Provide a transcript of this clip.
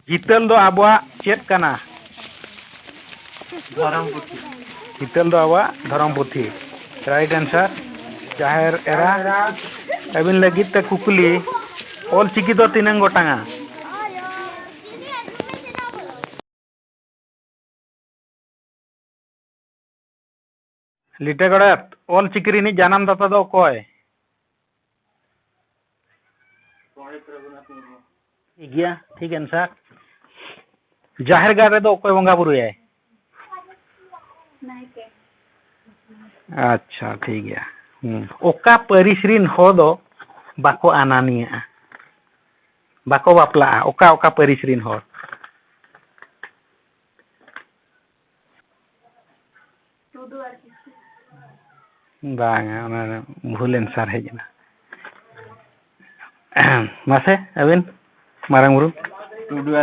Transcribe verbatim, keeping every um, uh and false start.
ᱦᱤᱛᱟᱹᱞ ᱫᱚ ᱟᱵᱚᱣᱟᱜ ᱪᱮᱫ ᱠᱟᱱᱟ? ᱫᱷᱚᱨᱚᱢ ᱯᱩᱛᱷᱤ᱾ ᱦᱤᱛᱟᱹᱞ ᱫᱚ ᱟᱵᱚᱣᱟᱜ ᱫᱷᱚᱨᱚᱢ ᱯᱩᱛᱷᱤ᱾ Right answer᱾ ᱡᱟᱦᱮᱨ ᱮᱨᱟ, ᱟᱹᱵᱤᱱ ᱞᱟᱹᱜᱤᱫ ᱛᱮ ᱠᱩᱠᱞᱤ, ᱚᱞ ᱪᱤᱠᱤ ᱫᱚ ᱛᱤᱱᱟᱹᱝ ᱜᱚᱴᱟᱝᱟ? ᱞᱤᱴᱟᱹ ᱜᱚᱰᱮᱛ, ᱚᱞ ᱪᱤᱠᱤ ᱨᱤᱱᱤᱡ ᱡᱟᱱᱟᱢ ᱫᱟᱛᱟ ᱫᱚ ᱚᱠᱚᱭ? ᱴᱷᱤᱠ ᱜᱮᱭᱟ, ᱴᱷᱤᱠ answer᱾ ᱡᱟᱦᱮᱨ ᱜᱟᱲ ᱨᱮᱫᱚ ᱚᱠᱚᱭ ᱵᱚᱸᱜᱟ ᱵᱩᱨᱩᱭᱟᱭ? ᱱᱟᱭᱠᱮ᱾ ᱟᱪᱪᱷᱟ, ᱴᱷᱤᱠ ᱜᱮᱭᱟ᱾ ᱦᱩᱸ᱾ ᱚᱠᱟ ᱯᱟᱹᱨᱤᱥ ᱨᱤᱱ ᱦᱚᱲ ᱫᱚ ᱵᱟᱠᱚ ᱟᱱᱟᱱᱤᱭᱟᱜᱼᱟ, ᱵᱟᱠᱚ ᱵᱟᱯᱞᱟᱜᱼᱟ? ᱚᱠᱟ ᱚᱠᱟ ᱯᱟᱹᱨᱤᱥ ᱨᱤᱱ ᱦᱚᱲ? ᱴᱩᱰᱩ ᱟᱨ ᱠᱤᱥᱠᱩ᱾ ᱵᱟᱝᱟ, ᱚᱱᱟ ᱵᱷᱩᱞ answer ᱦᱮᱡ ᱮᱱᱟ᱾ ᱢᱟᱥᱮ ᱟᱹᱵᱤᱱ, ᱢᱟᱨᱟᱝ ᱵᱩᱨᱩ᱾ ᱴᱩᱰᱩ